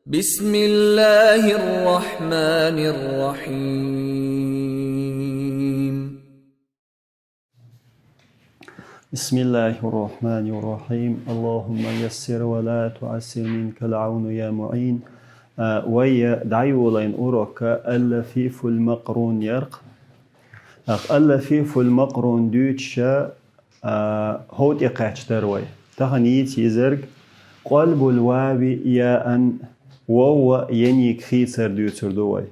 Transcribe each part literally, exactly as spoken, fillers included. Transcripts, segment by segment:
بسم الله الرحمن الرحيم. بسم الله الرحمن الرحيم. اللهم يسر ولا تعسر، منك العون يا معين. А, вай дӀайолайна урок аллафифул макърун яр-кх. Ах, аллафифул макърун дуьйцуш, а, хӀов тӀекхаьчна дара вай. Тахан йийца йизарг: къалбул вави яан, вов ениг хийцар дуьйцур ду вай.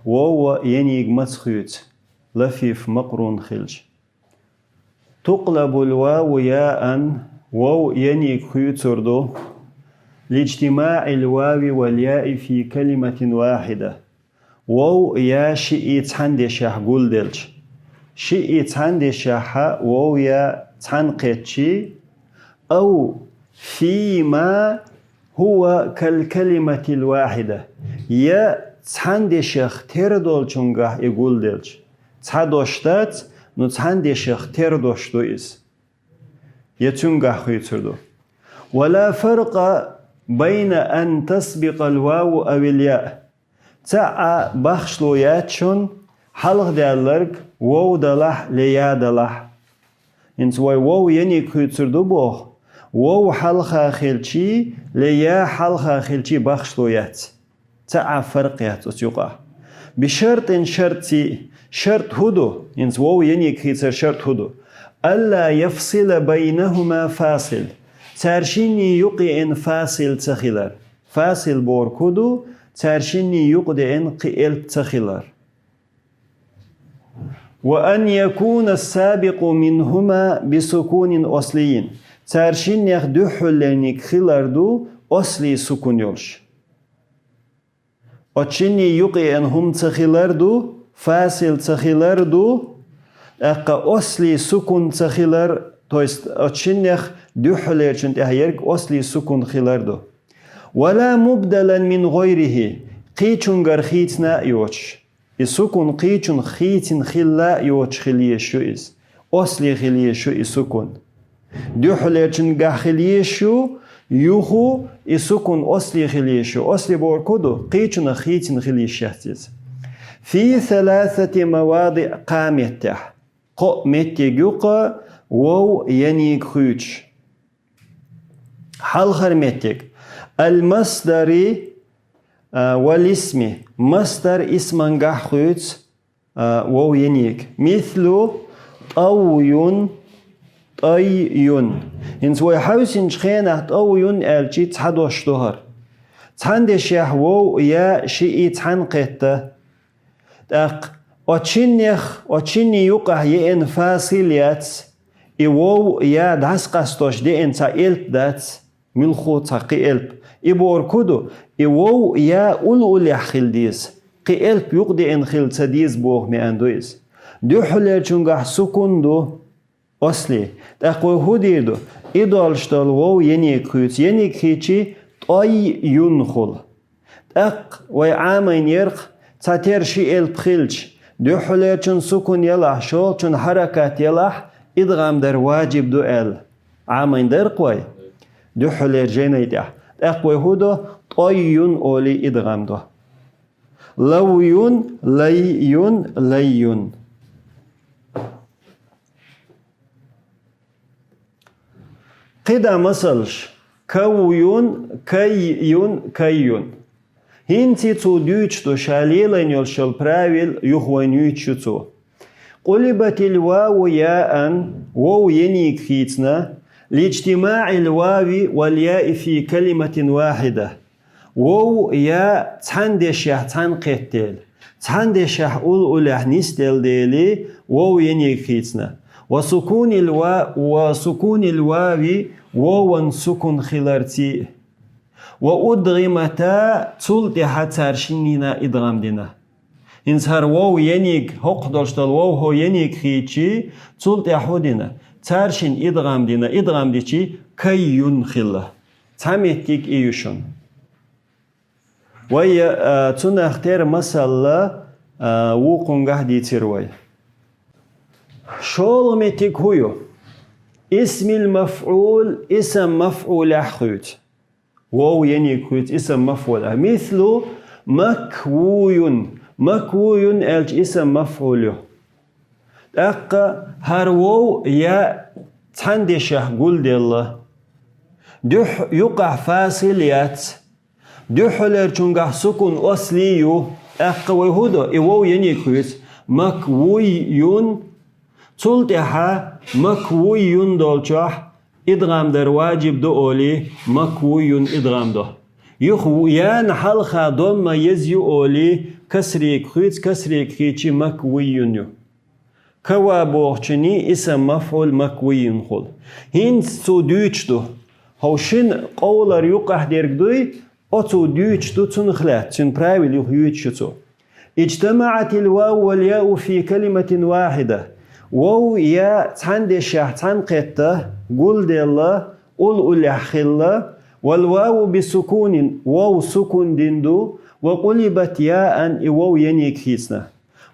Вов ениг маца хуьйцу, лафиф макърун хилча? Тукълабул ваву яан, вов ениг хуьйцур ду, lijтимаӀил вави вал яи фи калиматин вахьида. Вов я шиъ цхьана дешехь гулделча. Шиъ цхьана дешехь вов я цхьана кхетчий, ав фима хӀува кал калиматил вахьида. Я цхьана дешех тера долчунгахь и гулделча. Цхьа дош дац, ну цхьана дешех тера дош ду иза. Я цуьнгахь хуьйцур ду. Ва ла фаркъа байна ан тасбикъал ваву авил яъ. Цхьа а бахшло яц шун, хьалха даьлларг вов далахь, ле я далахь. ХӀинца вай вов ениг хуьйцур ду боху, вов хьалха хилчий, ле я хьалха хилчий бахшло яц. Цхьа а фаркъ яц оцу юкъахь. Бишартин, шартций, шарт хӀун ду? ХӀинца вов ениг хийцар шарт хӀун ду? Алла яфсила байнахума фасил. Цаьршинний юкъа еана фасил ца хилар. Фасил бохург хӀун ду? Цаьршинний юкъа деана кхин элп ца хилар. Ва ан якуна сабикъу минхума бисукунин ослийин. Цаьршиннех дуьххьарлерниг хилар ду ослий сукун йолуш. Оцу шинний юкъа еана хӀума ца хилар ду, фасил ца хилар ду, тӀаккха ослий сукун ца хилар, то есть оцу шиннех дуьххьарлерчун тӀехь ерг ослий сукун хилар ду. Ва ла мубдалан мин гӀайрихи, кхечуьнгара хийцина а йоцуш. И сукун кхечунах хийцина хилла а йоцуш хила езаш ю иза. Ослий хила езаш ю и сукун. Дуьххьарлерчуьнгахь хила езаш ю, юха и сукун ослий хила езаш ю. Ослий бохург хӀун ду? Кхечунах хийцина хила йиш яц иза. Фи саласати мавадиъ, кхаа меттехь. Кхо меттиг ю-кх вов ениг хуьйцуш. Хьалхара меттиг. Ал-масдари, а, вал исми. Масдар, исмангахь хуьйцу, а, вов ениг. Мислу тӀавйун, тӀаййун. ХӀинца вай хьаьвсинчу хенахь тӀавйун аьлчи цхьа дош ду хӀара. Цхьана дешехь вов, я, шиъ цхьаьна кхетта. ТӀаккха оцу шиннех, оцу шинний юкъахь еана фасил яц, и вов, я дӀасакъастош деана цхьа элп дац, муьлхха цхьа кхин элп. И бохург хӀун ду? И вов, я ул-уллехь хила деза. Кхин элп юкъа деана хила ца деза боху маьӀна ду иза. Дуьххьарлерчуьнгахь сукун ду. Ослий. ТӀаккха вай хӀун дийр ду? И долуш долу вов ениг хуьйцу. Ениг хийцичи тӀаййун хуьлу. ТӀаккха вай Ӏамайна яр-кх, цхьатера ши элп хилча, дуьххьарлерчун сукун елахь, шолгӀачун хьаракат елахь, идгӀам дар ваджиб ду аьлла. Ӏамайна дар-кх вай дуьххьарлерчу жайнай тӀехь. ТӀаккха вай хӀун до? ТӀаййун олий идгӀам до. Лавйун, лаййун, лаййун. КхидӀа масалш: кавйун, каййун, каййун. ХӀинца цо дуьйцуш ду, ша лелайна йолуш йолу правил юха вайна юьйцуш ю цо. Къулибатил ваву яан, вов ениг хийцина, lijтимаӀил вави вал яи фи калиматин вахьида. Вов, я цхьана дешехь цхьаьна кхеттера. Цхьана дешехь ул-уллехь нисделла дели, вов ениг хийцина. Ва сукунил ва-, ва сукунил вави, вован сукун хиларций. Ва удгӀимата, цул тӀаьхьа цара шиннина идгӀам дина. ХӀинца хӀара вов ениг, хӀокху долуш долу вов хӀо ениг хийцичи, цул тӀаьхьа хӀун дина? Цара шин идгӀам дина, идгӀам дичи каййун хилла. Цхьа меттиг и ю шуна. Вай, а, цунах тера масалла, а, вукхунгахь дийцира вай. ШолгӀа меттиг хӀун ю? Исмил мафӀул, исам мафӀулехь хуьйцу. Вов ениг хуьйцу исм мафӀулехь. Мислу маквуюн. Маквуюн аьлча исм мафӀул ю. ТӀаккха хӀара вов, яа цхьана дешехь гулделла. Дуьхь юкъахь фасил яц. Дуьххьалерчунгахь сукун осли ю. ТӀаккха вай хӀун до? И вов ениг хуьйцу. Маквуйюн. Цул тӀаьхьа маквуйюн долчохь идгӀам дар ваджиб ду олий, маквуйюн идгӀам до. Юха яна хьалха домма еза ю олий, касриг хуьйцу, касриг хийчи маквуйюн ю. Кава бохучуьний исм мафӀул маквуйюн хуьлу. ХӀинца цо дуьйцуш ду. Хьо шина къовлар юкъахь дерг дуй, оцо дуьйцуш ду цунах лаьцна, цуьнан правил юха юьйцуш ю цо. اجتمعت الواو والياء في كلمة واحدة. Вов, яа цхьана дешехь цхьаьнакхетта, гулделла, уллехь хилла, والواو بسكون, вов сукун дина ду, وقلبت ياء, и вов ениг хийцина.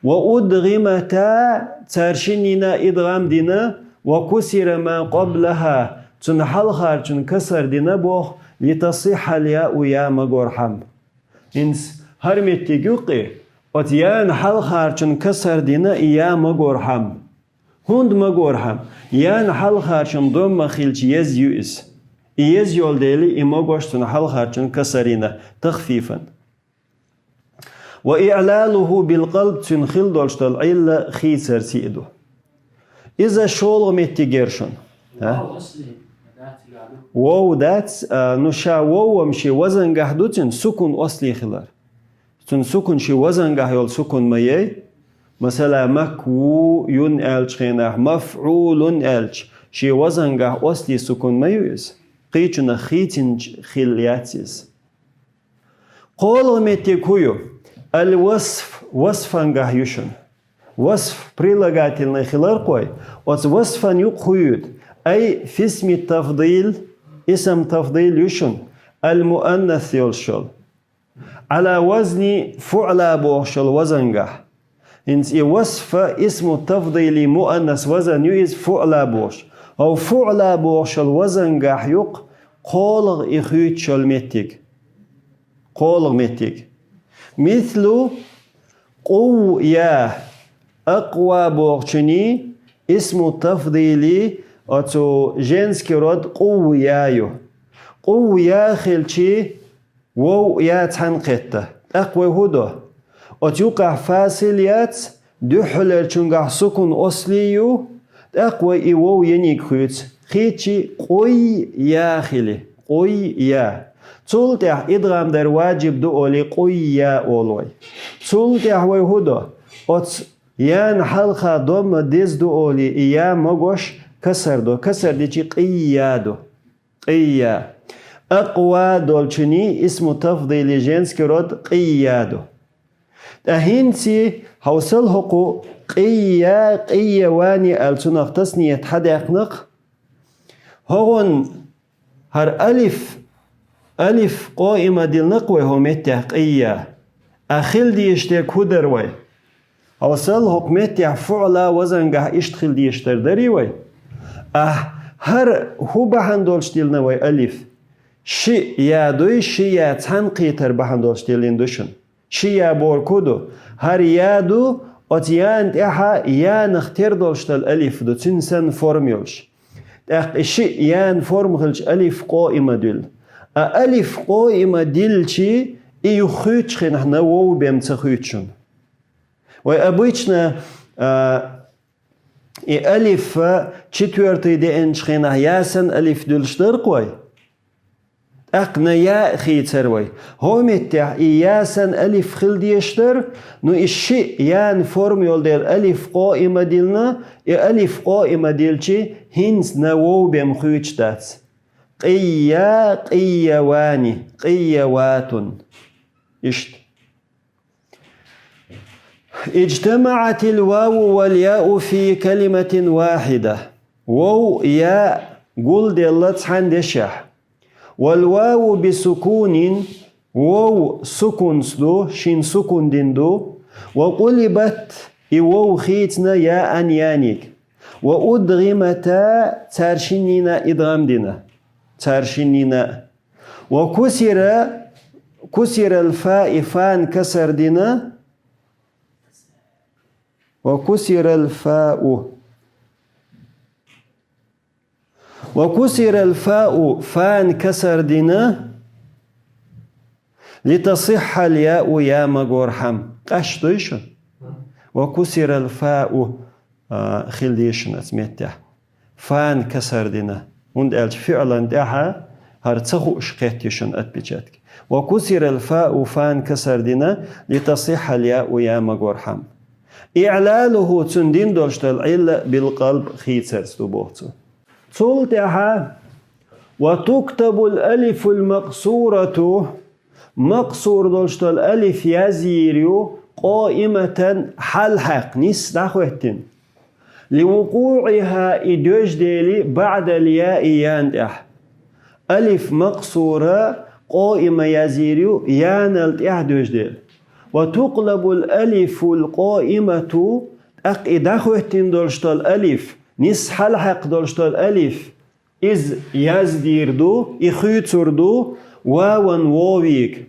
وأدغمتا, цара шиннина идгӀам дина, وكسر ما قبلها, цунна хьалхарчун касар дина боху, لتصح الياء, яа магорхьама. ХӀинца хӀара меттиг юккъе, оцу яна хьалхарчун касар дина и яа магорхьама. ХӀунда магорхьама? Яна хьалхарчун домма хилча еза ю иза. И еза йолу дела и магош цунна хьалхарчун касар йина, тахфифан. وإعلالُه بالقلب, цуьнан хила долуш долу Ӏилла хийцарца и ду. Иза шолгӀа меттиг яра шуна. А? Вов дац, а, ну ша вов-м шен вазангахь ду цуьнан сукун осли хилар. Цуьнан сукун шен вазангахь йолу сукун ма яй. Масала, маквуюн аьллачу хенахь, мафӀулун аьлча, шен вазангахь осли сукун ма ю иза. Кхечунах хийцинчу хилла яц иза. КхоалгӀа меттиг хӀун ю? Ал-васф, васфангахь ю шуна. Васф прилагательный хиларкхой, оцу васфан юкъа хӀун юьйту? Ай фи исми тафдил, исм тафдил ю шуна, ал-муаннас йолуш йолу. Ӏала вазни фуъла бохуш йолу вазангахь. ХӀинца и васфа исму тафдили муаннас вазан ю иза фуъла бохуш. Хьо фуъла бохуш йолу вазангахь юкъа кхоалгӀа и хуьйцуш йолу меттиг. КхоалгӀа меттиг. Мислу къувъя. Акъва бохучуьний исму тафдили оцу женский род къувъя ю. Къувъя хилчи, вов, я цхьаьнакхетта. ТӀаккха вай хӀун до? Оцу юкъахь фасил яц, дуьххьалерчунгахь сукун осли ю, тӀаккха вай и вов ениг хуьйцу. Хийчи къуй я хили. Къуй я. Цул тӀаьхьа идгӀам дар ваджиб ду олий, къуй я олу вай. Цул тӀаьхьа вай хӀун до? Оцу яна хьалха домма деза ду олий, и я магош касар до. Касар дичи къий я ду. Къийя. Акъва долчуьний исму тафдили женский род къийя ду. Ткъа хӀинций хьовсал хӀокху къийя, къийявани аьлла цунах тасният хьадаьккхинарх. ХӀогӀун хӀара алиф, алиф къоима дилнакх вай хӀо меттехь къийя. А хила дезаш дерг хӀун дара вай? Хьовсал хӀокху меттехь фуъла вазангахь иштта хила дезаш дара дарий вай? Ахь, хӀара хӀун бахьана долуш диллина вай алиф? Шиъ я дуй, ши я цхьаьнакхетар бахьана долуш диллина ду шуна. Ши я бохург хӀун ду? ХӀара я ду, оцу яна тӀаьхьа янах тера долуш долу алиф ду, цуьнан санна форма йолуш. ТӀаккха и шиъ яна форма хилча алиф къоима дуьллу. А алиф къоима дилличи, и юха хуьйцучу хенахь на вов бен ца хуьйцу шуна. Вай обычно, а, и алиф четвёртый деанчу хенахь ясан алиф дуьллуш дара-кх вай. ТӀаккха на я хийцара вай. ХӀо меттехь и ясан алиф хила дезаш дара, ну и шиъ ян форма йолу дела алиф къоима диллина, и алиф къоима дилличи хӀинца на вов бен хуьйцуш дац. Къийя, къийявани, къийяватун. Иштта. اجتمعت الواو والياء في كلمة واحدة. Вов, я гулделла цхьаьна дешехь. والواو بسكون, вов сукунца ду, шин сукун дина ду. وقلبت, и вов хийцина яан яниг. وأدغمتا, цара шиннина идгӀам дина. Цара шиннина. وكسر، كسر الفاء, фан касар дина. وكسر الفاء. وكسر الفاء, фан касар дина. لتصح الياء, я магор хӀама. Къаьстта дуй шуна? وكسر الفاء, а, хила деза шуна оцу меттехь. Фан касар дина. ХӀунда аьлча фиӀлан тӀехьа хӀара ца хууш кхетта ю шуна отпечатки. وكسر الفاء, фан касар дина, لتصح الياء, я магор хӀама. إعلاله, цунна дина долуш долу Ӏилла, بالقلب, хийцарца ду боху цо. Цул тӀаьхьа: وتكتب الألف المقصورة, макъсур долуш долу алиф язйийр ю, قائمة, хьалхьаькхна, нисса дӀахӀоьттина. لوقوعها, и доьжна дели, بعد الياء, ян тӀехь. Алиф макъсура къоима язйийр ю, янал тӀехь доьжна дели. وتقلب الألف القائمة, тӀаккха и дӀахӀоьттина долуш долу алиф, нисса хьалхьаькхна долуш долу алиф, иза яздийр ду, и хуьйцур ду, واوا, вовига.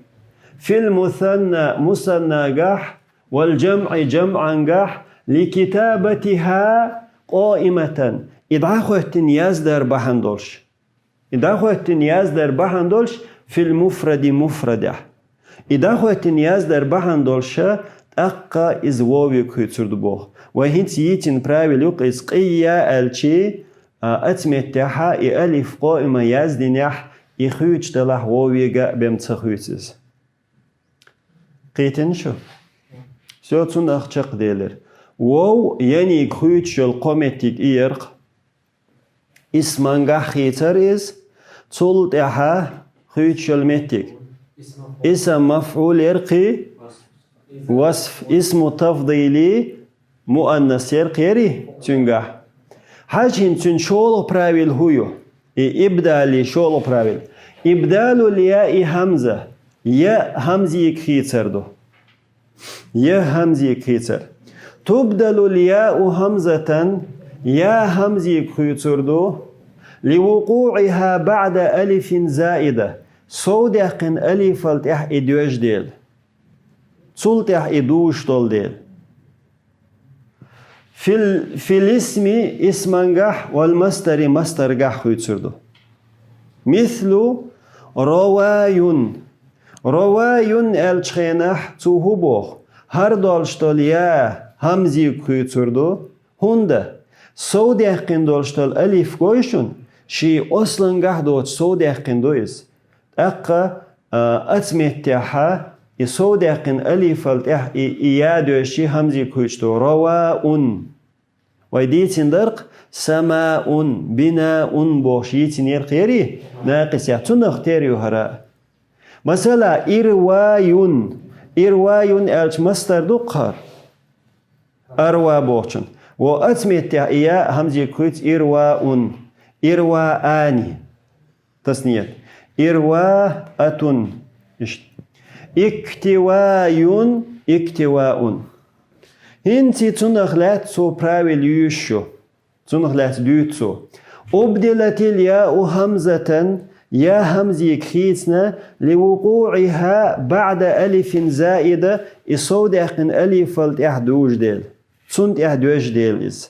في المثنى, мусаннагахь, والجمع, жамӀангахь, لكتابتها قائمة, и дӀахӀоьттина яздар бахьана долуш. И дӀахӀоьттина яздар бахьана долуш في المفرد, муфрадехь. И дӀахӀоьттина яздар бахьана долуша, тӀаккха иза вовига хуьйцур ду боху. Вай хӀинца йийцина правил ю-кх иза, къийя аьлчи, а, оцу меттехьа и алиф къоима яздинехь, и хуьйцуш делахь вовига а бен ца хуьйцу иза. Кхийтина шу? Всё, цунах чекхделира. Вов, яниг хуьйцуш йолу кхо меттиг и яра-кх. Исмангахь хийцара иза, цул тӀаьхьа хуьйцуш йолу меттиг. Исм мафӀул яра кхин, васф, исму тафдили, муаннас яра кхин, яри цуьнгахь. Хьажа хӀинца цуьнан шолгӀа правил хӀун ю? И ибдали шолгӀа правил. إبدال الياء همزة, я хӀамзига хийцар ду. Я хӀамзига хийцар. تبدل الياء همزة, я хӀамзига хуьйцур ду, لوقوعها بعد ألف زائدة, сов даьккхина алифал тӀехь и доьжна дели. Цул тӀехь и дужуш долу дела. في ال-, في الاسم, исмангахь, والمصدر, мастаргахь хуьйцур ду. مثل رواي. رواي аьллачу хенахь цо хӀун боху? ХӀара долуш долу я хӀамзига хуьйцур ду. ХӀунда? Сов даьккхина долуш долу алиф гой шуна, шен ослангахь доцуш сов даьккхина ду иза. ТӀаккха, а, оцу меттехьа и сов даьккхина алифал тӀехь и, и я доьжчи хӀамзига хуьйцуш ду. رواء. Вай дийцина дара-кх, سماء, بناء бохуш йийцинера-кх, яри? Накъисехь. Цунах тера ю хӀара. Масала, إرواي. إرواي аьлча мастар ду-кх хӀара. أروى бохучун. Во оцу меттехь и я хӀамзига хуьйцу إرواء. إرواءان. Тасният. إرواءة. Иштта. اكتواي, اكتواء. ХӀинца цунах лаьцна цо правил юьйш ю. Цунах лаьцна дуьйцу цо. أبدلت الياء همزة, я хӀамзига хийцина, لوقوعها بعد ألف زائدة, и сов даьккхина алифал тӀехь дужу дела. Цунна тӀехь доьжу дела иза.